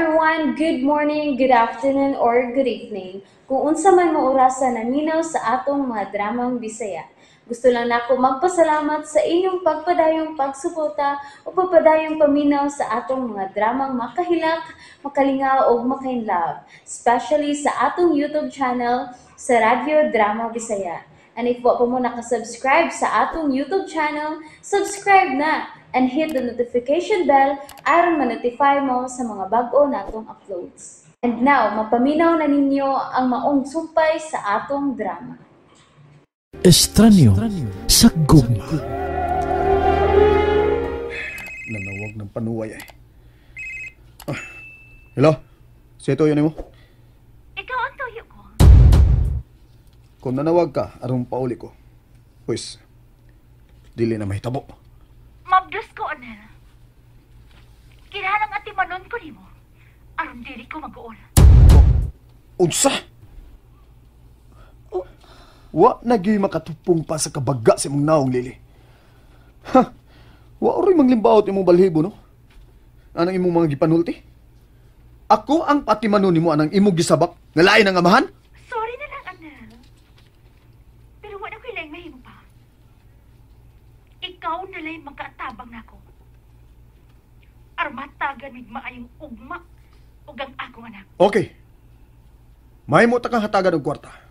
everyone! Good morning, good afternoon, or good evening. Kung unsa man mo orasa naminaw sa atong mga dramang Bisaya. Gusto lang nako magpasalamat sa inyong pagpadayong pagsuporta o pagpadayong paminaw sa atong mga dramang makahilak, makalingaw o makainlove, especially sa atong YouTube channel sa Radyo Drama Bisaya. And if wa pa mo nakasubscribe sa atong YouTube channel, subscribe na and hit the notification bell aron ma-notify mo sa mga bag-o natong uploads. And now, mapaminaw na ninyo ang maong sumpay sa atong drama. Estranyo sa gugma. Nanawag ng panuway ay. Ah. Hello? Sino yun mo? Ikaw ang tuyo ko. Kung nanawag ka, aron pauli ko. Pues, dili na mahitabo. Mabdus ko, Anel. Kinahanglan atimanon ko nimo. Aron dili ko mag-uol. Unsa? Wa na gyud makatupong pa sa kabaga sa imong naong, Lily. Ha? Wa oray manglimbaot imong balhibo, no? Anang imong mga gipanulti? Ako ang patimanon nimo anang imong gisabak nga lain ang amahan? Sorry na lang, Anel. Pero wa na ko'y laing mahimo pa. Ikaw na lang magkaatabang nako. Armatagan mig maayong ugma ug ang akong anak. Okay. Mahimo ta kang hatagan og kwarta.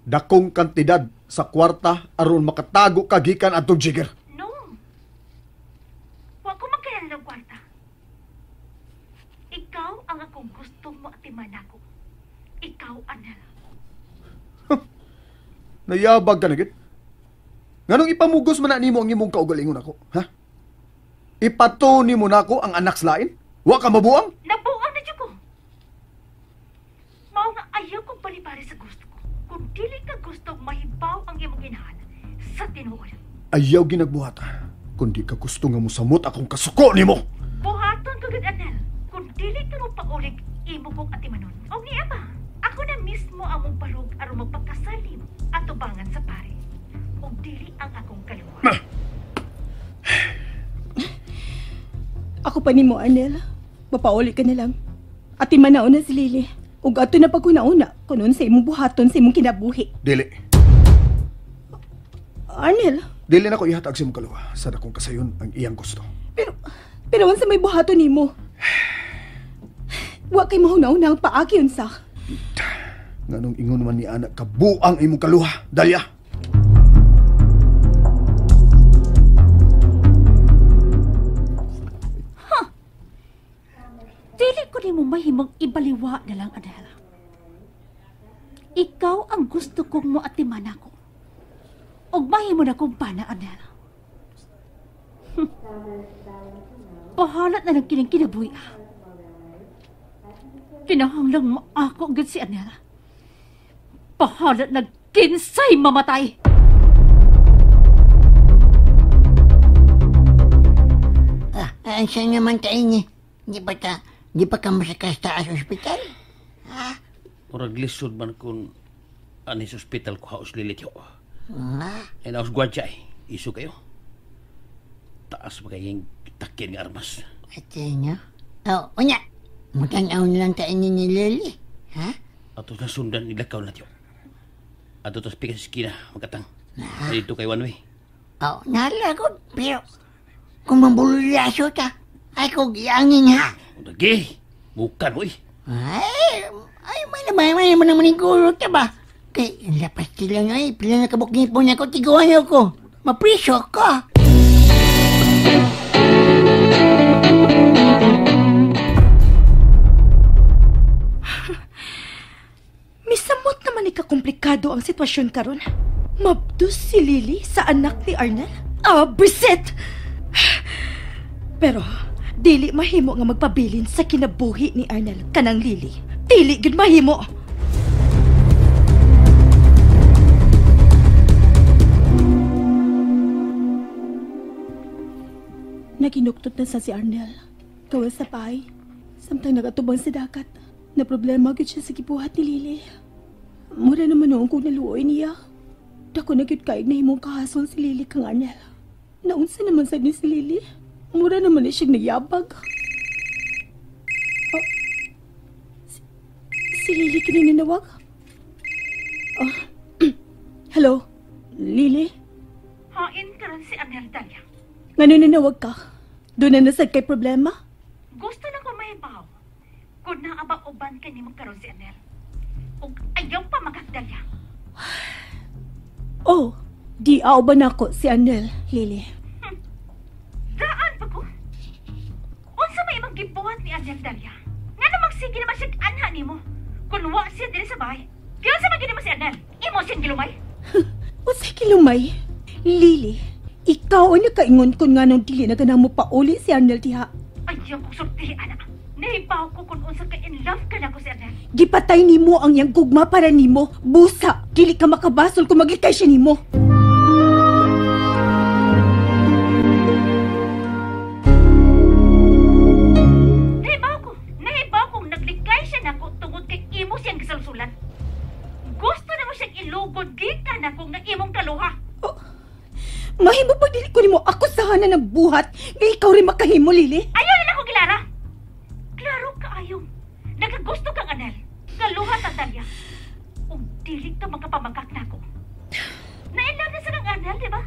Dakong kantidad sa kwarta aron makatago ka gikan atong jigger. No. Wa ko magkailangan ng kwarta. Ikaw ang akong gustong moatiman nako. Ikaw, Anel. Huh. Nayabag ka na gid. Nganong ipamugos man na nimo ang imong kaugalingon ako, ha? Ipato nimo nako ang anak sa lain? Wa ka mabuang? Nabuang na jud ko. Mao nga ayaw kong palibari sa gusto ko. Kung dili ka gustong mahibaw ang imong inahan sa tinuod. Ayaw ginagbuhata. Kung di ka gusto nga mosamot akong kasuko nimo. Buhaton ko gud, Anel. Kung dili ka mo paulig imo kong atimanon. Og niya ba? Ako na mismo ang mong barog aron magpakasal nimo atubangan sa pare. Og dili ang akong kaluwa. Ako pa nimo, Anel. Mapauli ka na lang. Atiman na si Lily. Ug ato na paguna-una kunon sa imong buhaton sa imong kinabuhi. Dili. Arnel. Dili na ko ihatag sa imong kaluwa sa dakong kasayon ang iyang gusto. Pero unsa may buhaton nimo? Wa kay mahuna-una ang paagi unsa. Nganong ingon man ni anak kabuang imong kaluha, Dalia. Ha. Dili ko nimo mahimong ibaliwa na lang, Adela. Ikaw ang gusto kong moatiman ako. Og mahimo na kong pana, Adela. Bahala na lang kining kinabuhi. Kinahanglang maako gid si Anela. Bahala na kinsay mamatay. Ah, saan naman tayo ni? Di pa ka masakas taas ospital? Ha? Murag lisod man kung anis ospital ko haos lilit yo. Ha? Ay naos gwadya eh. Iso kayo. Taas ba kayong takin nga armas? Ate nyo? Oh, unya. Mutanaw na lang tayo ni Lily. Ha? Ato na sundan nilakaw na tiyo. Ato tas pika sa eskina, magkatang. Ha? Dito kay Wanwe. Oh, nalagot. Pero kung mabulyaso ta, ay kung giangin ha. Lagi, bukan oy. Ay, may naman maniguro ta ba? Kay, lapas sila nga eh. Pila nakabukingin po niya ko, tiguan niyo ko. Mapriso ko. Misamot naman ikakomplikado ang sitwasyon karon. Mabdus si Lily sa anak ni Arnel? Ah, briset! Pero, dili mahimo nga magpabilin sa kinabuhi ni Arnel kanang Lily. Dili gud mahimo. Naginuktot na sa si Arnel. Gawas sa paay. Samtang nagatubang sa dagat. Na problema gud siya sa gibuhat ni Lily. Mura naman noong kung naluoy niya. Dako na gyud kaig na himong kahasol si Lily kang Arnel. Naunsa naman sad ni si Lily. Mura naman ni siyang nagyabag. Si Lily kini ninawag? Oh. Hello? Lily? Hain karon si Arnel, Dalia. Ngano ninawag ka? Doon na nasad kay problema? Gusto na ko mahibaw. Kung naa ba uban ka nimo karon si Arnel. Ug ayaw pa magagdalya. Oh, di auban ako si Arnel, Lily. Daan pa ko? Unsa may imong gibuhat ni Arnel, Dalia? Ngano magsige naman siya anha nimo? Kung wa siya diri sa bahay, kaya sa magini mo si Arnel? Imo siyang gilumay? Unsay gilumay? Lily, ikaw ang nakaingon kun nganong dili na ganang mo pauli si Arnel diha. Ayaw kong sultihi, anak. Nahibaw ko kung unsa ka in love ka na ko si Arnel. Gipatay nimo ang iyang gugma para nimo. Busa, dili ka makabasol kung maglikay siya nimo. Nahibaw ko. Nahibaw kong naglikay siya nako tungod kay imo siyang gisulsulan. Gusto na mo siyang ilugod gikan nako nga imong kaluha. Oh, mahimo pa dili ko nimo ako sahanan ng buhat nga ikaw rin makahimo, Lily. Ayaw na nako gilara. Klaro kaayo. Nagagusto kang Anel. Kaluha ta, Dalia. Ug dili ka makapamagak nako. Na-inlove na sa kang Anel, di ba?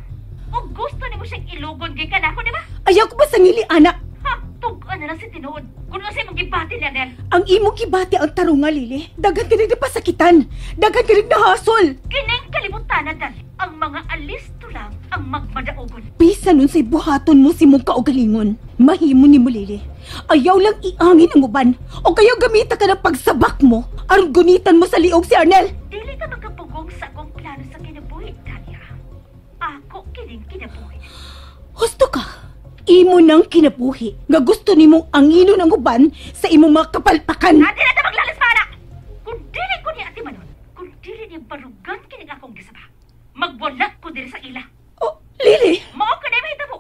Ug gusto nimo siyang ilugon gikan nako, di ba? Ayaw ko pa sangili, anak. Ha, tug-an na lang si tinuod. Kung unsay mong gibati ni Anel. Ang imong gibati ang tarunga, Lily. Daghan ka nagpasakitan. Daghan ka nagdahasol. Kining kalibutan na, Dalia. Ang mga alisto lang ang magmadaogon. Bisan unsay buhaton mo si mong kaugalingon, mahimo nimo, Lily. Ayaw lang iangin ang uban o kayaw gamita ka ng pagsabak mo aron gunitan mo sa liog si Arnel. Dili ka makapugong sa akong plano sa kinabuhi, Dalia. Ako kining kinabuhi. Husto ka. Imo nang kinabuhi nga gusto nimong anginon ang uban sa imong mga kapalpakan. Ate na ta maglalas pa, anak! Kung dili ko ni Ate Manon, kung dili niya barugan kining akong gisaba, magwala ko diri sa ila. Oh, Lily! Mao ka na mahitabo.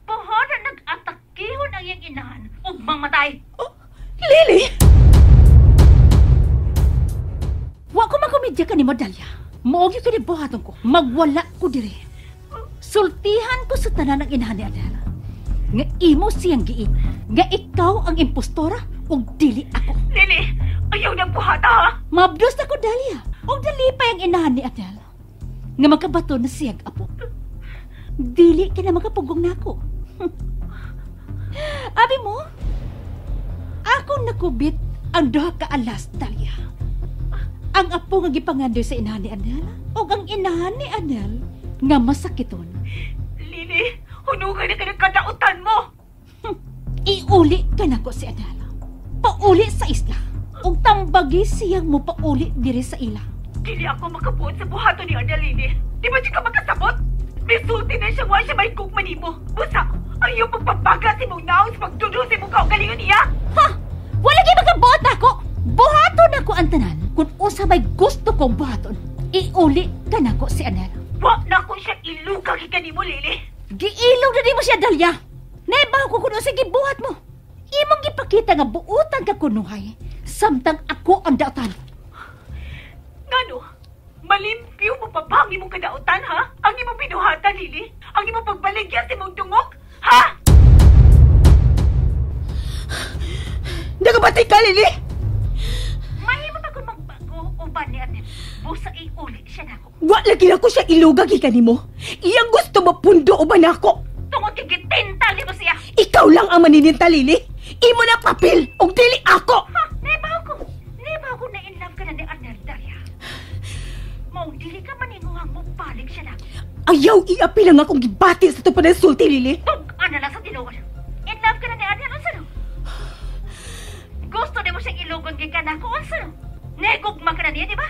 Bahara nag-atakihon ang iyang inahan ug mamatay. Oh, Lily! Wa ko makomedya ka nimo, Dalia. Mao gyud kini buhaton ko. Magwala ko diri. Sultihan ko sa tanan ang inahan ni Adela. Nga imo siyang giit. Nga ikaw ang impostora ug dili ako. Lily, ayaw nang buhata ha? Mabdos na ko, Dalia. Ug dali pa ang inahan ni Adela. Nga magkabato na siyang apo. Dili ka na makapugong nako. Abi mo, akong nakubit ang duha ka alas, Dalia. Ang apo nga gipangandoy sa inahan ni Anel o ang inahan ni Anel nga masakiton. Lily, hunugan na ka ng kadautan mo! Iuli ka nako si Anel. Pauli sa isla. Ug tambagi siyang mo pauli diri sa ila. Dili ako makabuot sa buhaton ni Anel, Lily. Di ba di ka makasabot? Misulti na siya, wa siya may gugma nimo. Busa, ayaw pagpabaga si mong naong sa pagdudo si mong kaugalingon niya. Ha! Wala gyud makabuot nako! Buhaton nako ang tanan kung usa may gusto kong buhaton. Iuli ka nako si Anel. Wa nako siya ilugag kanimo, Lily. Giilog na nimo siya, Dalia. Naibaw ko kung usa gibuhat mo. Imong gipakita nga buotan ka kunuhay samtang ako ang daotan. Ngano? Malimpyo mo pa ba ang imong kadautan, ha? Ang imong binuhatan, Lily? Ang imong pagbaligya sa imong dungog? Ha? Nagabatay ka, Lily! Mahimo ba kung magbago uban ni Anel? Busa iuli siya nako. Wa lagi na ko siya ilugag kanimo. Iyang gusto mapundo uban nako. Tungod kay gitintal nimo siya. Ikaw lang ang manininta, Lily. Imo na papel ug dili ako. Ha? Naibaw ko. Naibaw ko na in love ka na ni Arnel, Dalia. Maong dili ka maninguhang mo balik siya nako. Ayaw iapil ang akong gibati sa tupan ng sulti, Lily. Tug-an na lang sa tinuod. In love ka na ni Arnel, unsa no? Gusto nimo siyang ilugon gikan nako, unsa no? Nigugma ka na niya, di ba?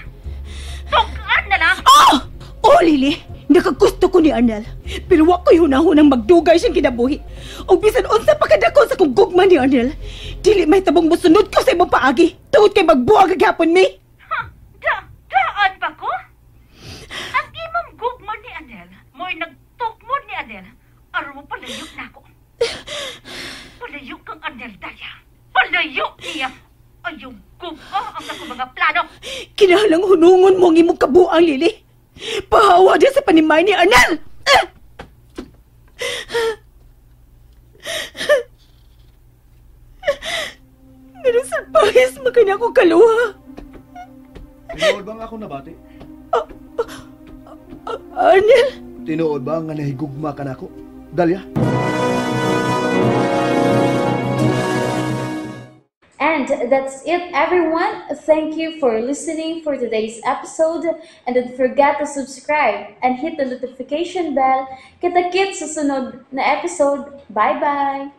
Tug-an na lang! Oh! Oh, Lily! Nakagusto ko ni Arnel. Pero wa ko'y hunahunang magdugay siyang kinabuhi. O bisan unsa pa kadako sa kong gugma ni Arnel, dili may tabong mosunod ko sa imong paagi. Tungod kay magbuwag gihapon mi. Ha? Daan ba ko? Ang imong gugma ni Arnel, mo'y nagtukmod ni Arnel, aron mo palayo nako. Palayo kang Arnel, Dalia. Palayo niya. Ayaw gugma ang akong mga plano. Kinahalang hunungon mo ang imong kabuang, Lily. Pahawa din sa panimay ni Arnel! Ganun salpahis makanya ko kaluha. Tinuod ba nga ako nabati? Arnel! Tinuod ba nga nahigugma ka nako? Dalia? And that's it, everyone. Thank you for listening for today's episode. And don't forget to subscribe and hit the notification bell. Kita-kits sa sunod na episode. Bye-bye!